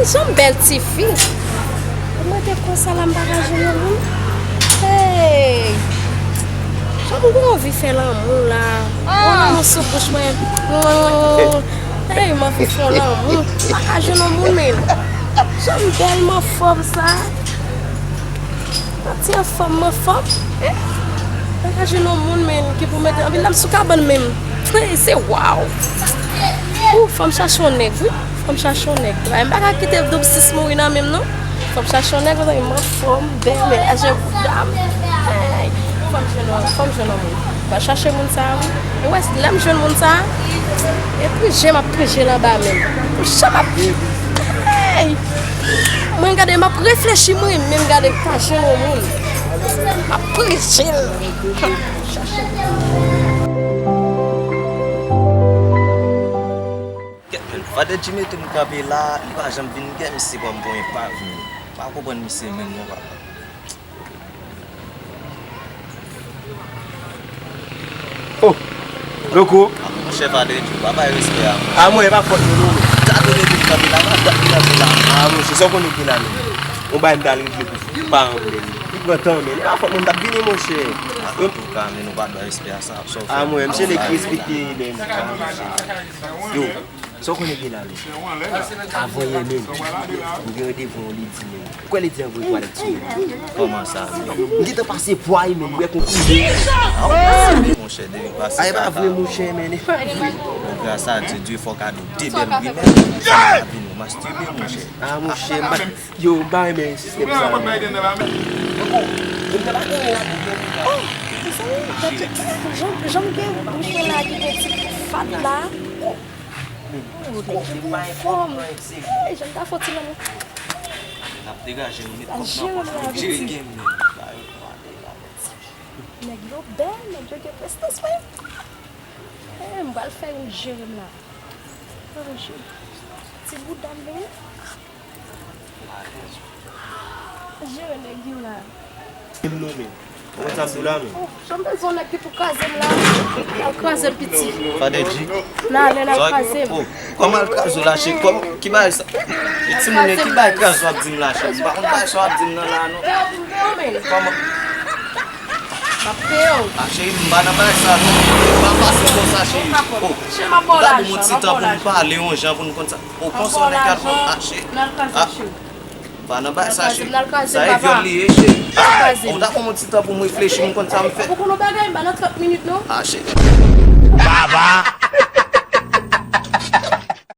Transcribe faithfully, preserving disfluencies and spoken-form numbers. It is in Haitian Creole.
Son bèl tifi. Mwen te konsa la, m pa ka jwenn yon moun. Hey! Jan m gen anvi fè lanmou la. Yon lanmou sou bouch mwen. Hey, m anvi fè yon lanmou. M pa ka jwenn yon moun, men. Jan m bèl, m anfòm sa. Santi anfòm, m anfòm. Eh, pa ka jwenn yon moun, men, ki pou mete anpil dam sou kabann menm. Hey, se waw. Ou, fò m chache yon nèg, wi. Fò m chache yon nèg. M pa ka kite doub sis mouri nan men m, non. Fò m chache yon nèg, paske m anfòm, bèl, men la jan bouda m. Hey, fò m jwenn yon, fò m jwenn yon moun. M pral chache moun sa a, wi. E wè, lè m jwenn moun sa a, e prije m ap prije l anba men m. Pou chan m ap, hey! Mwen gade, m ap reflechi, mwen menm gade, m pa jwenn yon moun. M ap prije l. Chache. Kèt menm, Father G mete m kanpe la, li pa janm vin, gen misye pran m pou enpav menm. Pa konprann misye menm non, papa. Oh, Loko. Monchè, Father G, pa bay respè a, monchè. A mwen, e pa fòt mwen non. Tato mete m kanpe la, pa dat m kanpe la. A monchè, sa w konnen ki la menm. Yon bagay m t al regle pou paran m menm. Li pran tan menm. E pa fòt mwen, m t ap vini, monchè. Antouka, men nou pa bay respè a sa. A mwen, misye nèg ki respekte menm. Yo. Sa w konnen gen la menm? Avan yè menm, m gen randevou yon ledi menm. Ou kwè ledi an voye twalèt sou mwen? Kòman sa menm? M gentan pase pwa wi menm, m wè kon koule. Monchè, depi pase. A, e pa vre, monchè, men, e pa vre. Bon, gras a Dye, Dye fè w kado de bèl grimèl. Sa pa vin ou mastibe, monchè. A, monchè, m pa, yo, m pa renmen sistèm sa a menm. Jan, jan m gen bouch mwen la ki gen ti fat la. Oh, nèg yo anfòm. Hey, jan m ta fè yon ti lanmou. N ap degaje nou met kòb nan pòch nou, jere game nou. Nèg yo bèl, nèg yo gen prestans, wi. Hey, m pral fè youn jere m la. Fè youn jere. Ti bouda m vini. Jere nèg yo la. M non men. Ou konn sa m di w la men. Oh, jan m bezwen yon nèg ki pou kraze m la. Al kraze m piti. Father G. N ale, n al kraze m. Oh, kòman al kraze w la, cheri? Kòman, ki bagay sa? E timoun yo, ki bagay kraze w ap di m la, cheri? M pa konn bagay sa w ap di m nan la non. Kòman? M ap peye w. A cheri, m pa nan bagay sa non. Pa pase konsa, cheri. Oh, gade yon ti tan pou n pale yon jan pou n konn sa. Ou panse w nèg al pran mache? N al kraze, cheri. Pa nan bagay sa, cheri. Sa e vyòl li ye, cheri. Ou ta pran yon ti tan pou m reflechi, m konn sa m fè. Ou konn yon bagay, m pa nan trant minit non. A cheri. Baba.